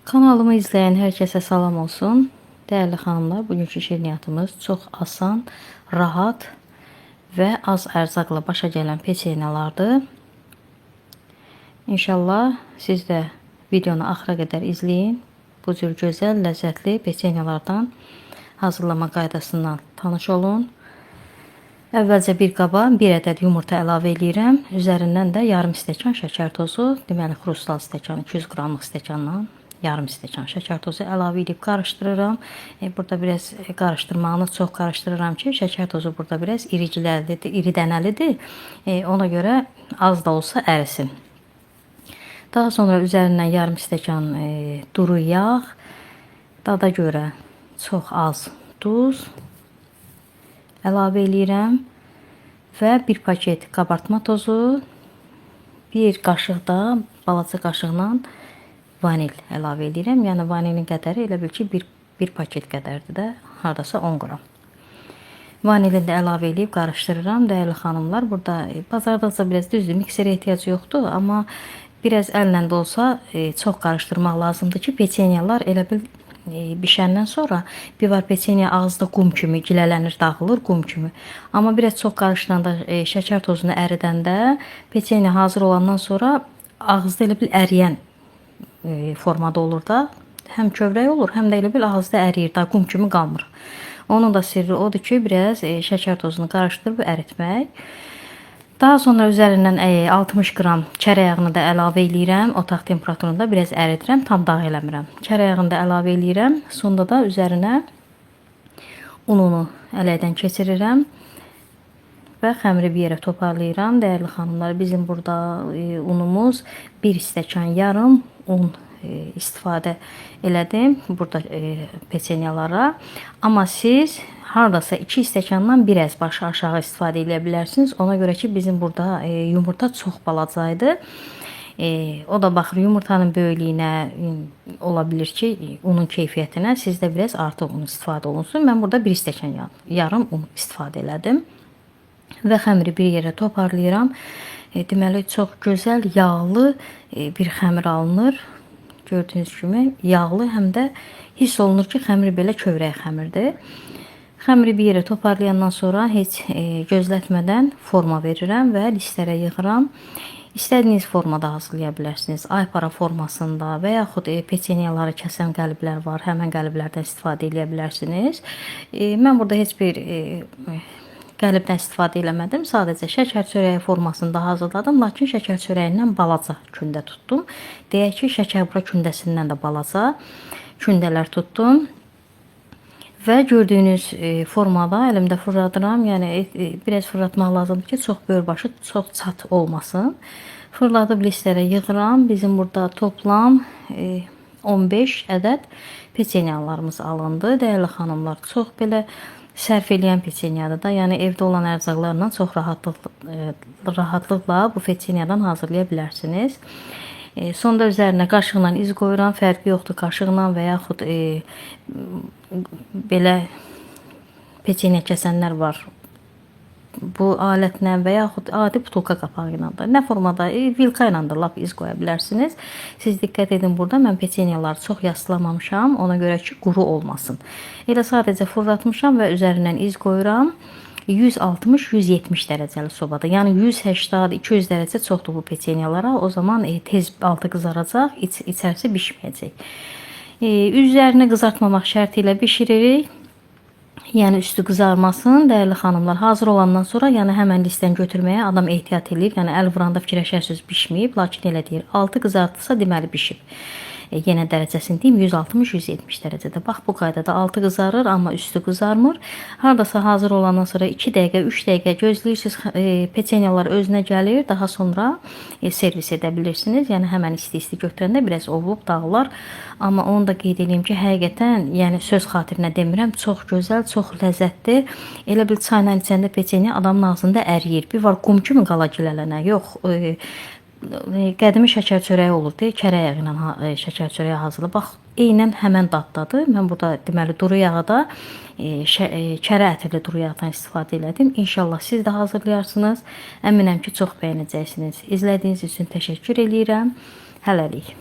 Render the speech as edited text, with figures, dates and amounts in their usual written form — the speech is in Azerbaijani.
Kanalımı izleyen herkese salam olsun. Değerli xanımlar, bugünkü şirniyyatımız çox asan, rahat və az ərzaqla başa gələn peçenyalardır. İnşallah siz də videonu axıra qədər izləyin. Bu cür gözəl, ləzzətli peçenyalardan hazırlama qaydasından tanış olun. Əvvəlcə bir qaba bir ədəd yumurta əlavə eləyirəm. Üzərindən də yarım stəkan şəkər tozu, deməli xrustal stəkan 200 qramlıq stəkandan yarım stəkan şəkər tozu əlavə edib qarışdırıram. Burada biraz qarışdırmağını çox qarışdırıram ki, şəkər tozu burada biraz iriciləlidir, iri dənəlidir. Ona görə az da olsa ərisin. Daha sonra üzərindən yarım stəkan duru yağ, dada görə çox az duz əlavə eləyirəm və bir paket qabartma tozu, bir qaşıq da balaca qaşıqla vanil əlavə eləyirəm. Yəni vanilin qədəri elə bil ki, bir paket qədərdir də, hardasa 10 qram. Vanilini də əlavə eləyib qarışdırıram. Dəyərli xanımlar, burada bazardaca biraz düzdür, mikserə ehtiyac yoxdur, amma biraz əllə də olsa çox qarışdırmaq lazımdır ki, peçenyalar elə bil bişəndən sonra bir var peçenya ağızda qum kimi gilələnir, dağılır qum kimi. Amma biraz çox qarışdıranda, şəkər tozunu əridəndə peçenya hazır olandan sonra ağızda elə bil əriyən formada olur da. Həm kövrək olur, həm də elə bil ağızda əriyir, da qum kimi qalmır. Onun da sirri odur ki, biraz şəkər tozunu qarışdırıb əritmək. Daha sonra üzərindən 60 qram kərə yağını da əlavə eləyirəm. Otaq temperaturunda biraz əridirəm, tam dağ eləmirəm. Kərə yağını da əlavə eləyirəm. Sonda da üzərinə ununu ələkdən keçirirəm və xəmiri bir yerə toparlayıram. Dəyərli xanımlar, bizim burada unumuz 1 stəkan yarım un istifadə elədim burada peçenyalara. Amma siz hardasa 2 stəkandan biraz başı aşağı istifadə eləyə bilərsiniz. Ona görə ki, bizim burada yumurta çox balaca idi. O da baxır yumurtanın böyüklüyünə, ola bilir ki, unun keyfiyyətinə sizdə biraz artıq un istifadə olunsun. Mən burada 1 stəkan yarım un istifadə elədim. Və xəmiri bir yerə toparlayıram. Deməli, çox gözəl, yağlı bir xəmir alınır. Gördüyünüz kimi yağlı, həm də hiss olunur ki, xəmir belə kövrək xəmirdir. Xəmiri bir yerə toparlayandan sonra heç gözlətmədən forma verirəm və listlərə yığıram. İstədiyiniz formada hazırlaya bilərsiniz. Aypara formasında və yaxud peçenyaları kəsən qəliblər var. Həmən qəliblərdən istifadə edə bilərsiniz. Mən burada heç bir qəlibdən istifadə eləmədim. Sadəcə şəkər çörəyi formasında hazırladım. Lakin şəkər çörəyindən balaca kündə tutdum. Deyək ki, şəkərbura kündəsindən də balaca kündələr tutdum. Və gördüyünüz formada əlimdə fırladıram. Yəni biraz fırlatmaq lazımdır ki, çox böyürbaşı, çox çat olmasın. Fırladıb listlərə yığıram. Bizim burada toplam 15 ədəd peçenyalarımız alındı. Dəyərli xanımlar, çox belə sərf eləyən peçenyadır da. Yəni evdə olan ərzaqlarla çox rahatlıqla bu peçenyadan hazırlaya bilərsiniz. Sonda üzərinə qaşıqla iz qoyuram. Fərqi yoxdur qaşıqla və yaxud belə peçenya kəsənlər var. Bu alətlə və yaxud adi butulka qapağı ilə də, nə formada, vilka ilə də lap iz qoya bilərsiniz. Siz diqqət edin, burada mən peçenyaları çox yasslamamışam, ona görə ki, quru olmasın. Elə sadəcə fırlatmışam və üzərindən iz qoyuram. 160-170 dərəcəli sobada. Yəni 180-200 dərəcə çoxdur bu peçenyalara. O zaman tez altı qızaracaq, içərisi bişməyəcək. Üzərini qızartmamaq şərti ilə bişiririk. Yəni üstü qızarmasın, dəyərli xanımlar. Hazır olandan sonra, yəni həmən listdən götürməyə adam ehtiyat eləyir. Yəni əl vuranda fikirləşərsiniz bişməyib, lakin elə deyir. Altı qızartılsa deməli bişib. Yenə dərəcəsini deyim, 160-170 dərəcədə. Bax bu qaydada altı qızarır, amma üstü qızarmır. Hardasa hazır olandan sonra 2 dəqiqə, 3 dəqiqə gözləyirsiniz, peçenyalar özünə gəlir. Daha sonra servis edə bilirsiniz. Yəni həmən isti-isti götürəndə biraz ovulub dağılar. Amma onu da qeyd edeyim ki, həqiqətən, yəni söz xatirinə demirəm, çox gözəl, çox ləzzətli. Elə bil çayla içəndə peçenya adamın ağzında əriyir. Bir var qum kimi qala gilələnə. Yox, qədimi şəkər çörəyi olurdu. Kərə yağı ilə şəkər çörəyi hazırlayıb. Bax, eynən həmən daddadır. Mən burada deməli duru yağı da kərə ətirli duru yağdan istifadə elədim. İnşallah siz də hazırlayarsınız. Əminəm ki, çox bəyənəcəksiniz. İzlədiyiniz üçün təşəkkür eləyirəm. Hələlik.